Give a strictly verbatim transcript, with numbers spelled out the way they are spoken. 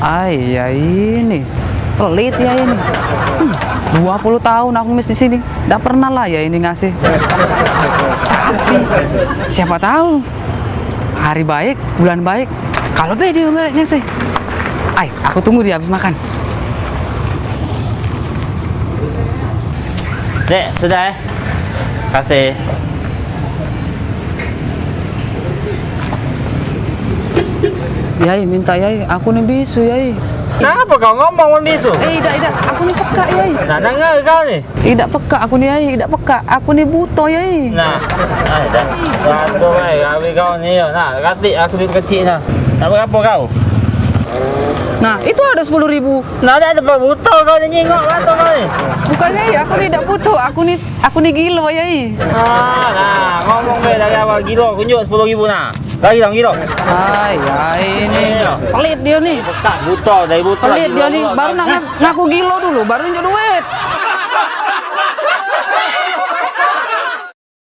Ai, ya ini. Pelit ya ini. Hmm, dua puluh tahun aku ngemis di sini. Ndak pernah lah ya ini ngasih. Tapi siapa tahu hari baik, bulan baik, kalau be dia ngasih. Ai, aku tunggu dia habis makan. Dek, sudah eh? Kasih. Yai, minta yai, aku ni bisu yai. Kenapa kau ngomong mun bisu? Eh, idak, idak, aku ni pekak yai. Nah, dengar kau ni. Idak pekak aku ni yai, idak pekak. Aku ni buto yai. Nah, ai dah. Bantu ai, gawe kau ni yo. Nah, katik aku duit kecik nah. Nak berapa kau? Nah, itu ada sepuluh ribu. Nah, dak ada buto kau ni nyingok mata kau ni. Bukan yai, aku ni dak buto. Aku ni, aku ni gilo yai. Ah, nah, ngomong be dari awal gilo, kunjuk sepuluh ribu nah. Lagi dong gilo. Ai, yai ni. Iyo. Pelit dia ni. Pekak buto, dari buto. Pelit dia ni. Baru nak ngak-, ngaku gilo dulu, baru nunjuk duit.